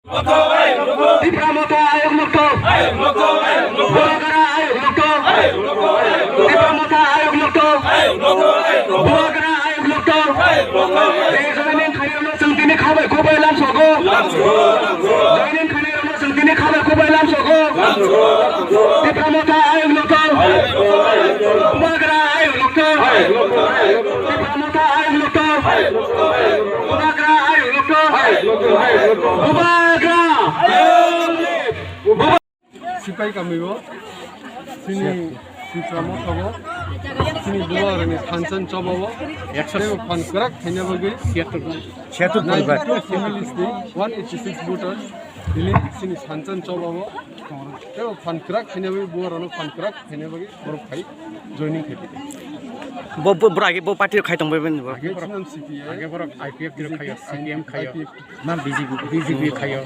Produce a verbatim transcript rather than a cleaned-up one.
Tipra Motha ayok lokto. Bubagra ayok lokto. Tipra Motha ayok lokto. Bubagra ayok lokto. Joining khairokno chwng tini khabai kubai lamsogo. Joining khairokno chwng tini khabai kubai lamsogo. Tipra Motha ayok lokto. Bubagra ayok lokto. Tipra Motha ayok lokto. Bubagra ayok lokto. Bubagra. Sipai kamio, chini Tipra Motha o, chini Bubagrani thansa ni choba o, teibo phan kwrak khaina bagwi, ninety-two families ni one eighty-six voters, tini chini thansa ni choba o, teibo phan kwrak khaina bagwi, Bubagrano phan kwrak khaina bagwi borok phai joining khai. Bo, bo, bwragi, bo party khai tong bai bini bo. Age borok C P I, age borok I P F tiro khayo, C P M khayo. I P F. Na B J P. B J P khayo.